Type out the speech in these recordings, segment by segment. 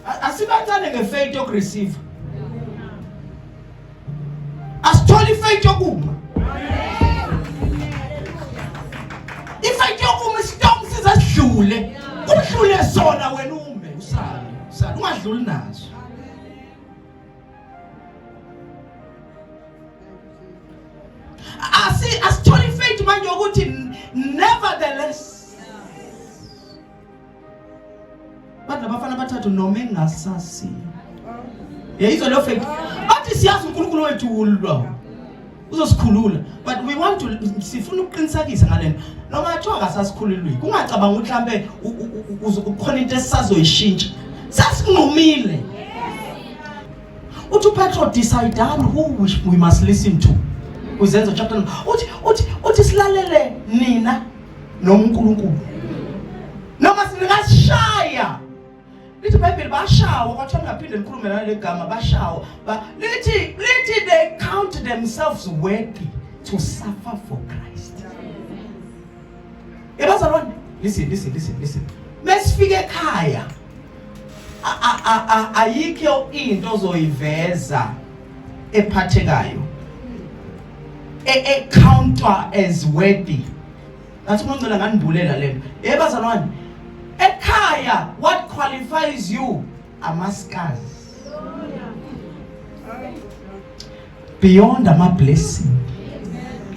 Asibancane ngefaith yokureceive. Asitholi ifaith yokuma. Ifaith yokuma istorm size sidlule. Kudlule sona wena ume usale. Usale ungadluli naso. Asi asitholi ifaith manje ukuthi nevertheless Bathi labafana abathathu noma engasasi. Yayizwa leyo faith. Bathi siyazi uNkulunkulu wethu ulwa. Uzosikhulula. But we want to sifuna ukuqinisekisa ngalento. Noma athiwa akasasikhululwi. Kungacabanga ukuthi mhlambe ukhona into esisazoyishintsha. Sasinqumile. Uthi uPetro decide who we must listen to. Uzenzo chapter 9. Uthi uthi uthi silalele nina noNkulunkulu noma singasishaya lithi iBhayibheli bashawa kwathiwa ningaphinde nikhulume naleli gama bashawa ba lithi lithi they count themselves worthy to suffer for Christ. Ebazalwane, listen, listen, listen, listen. Mesifike ekhaya ayikho into ozoyiveza ephathekayo e counter as worthy. Ngathi uMongcela nganibulela lento. Eh bazalwane, ekhaya what qualifies you ama-scars. Beyond ama blessing.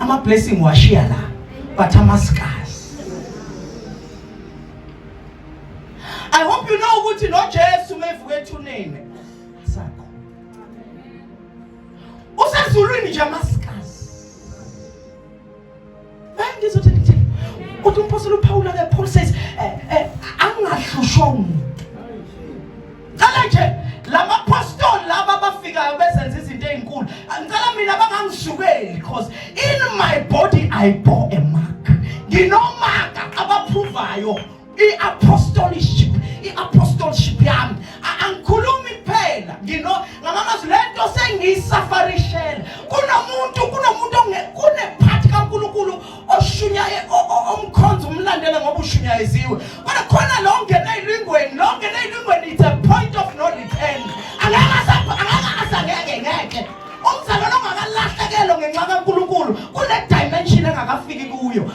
Ama blessing washiya la but ama scars. I hope you know ukuthi no Jesu mevuka ethuneni asakho. Usezulwini nje ama scars. Ngizothi ngithini? Uthi umpostoli uPaul ke Paul says eh, eh, angahlushwa umuntu. Cela nje lamapostoli laba abafikayo bezenza izinto ezinkulu. Ngicela mina bangangisukeli because in my body I bore a mark. Nginomaka abaprovayo i-apostolship i-apostleship yami angikhulumi kuphela ngino ngamamazwi lento sengiyisafarishele kunomuntu kunomuntu kunephathi kaNkuluNkulu oshunyaye omkhonza umlandele ngoba ushunyayeziwe kodwa khona lo ngena ezilingweni lo ngena ezilingweni it's a point of no return angeke angeke asangeke ngeke umzalwane ongakalahlekelwa ngenxa kaNkulunkulu kune dimension engakafiki kuyo.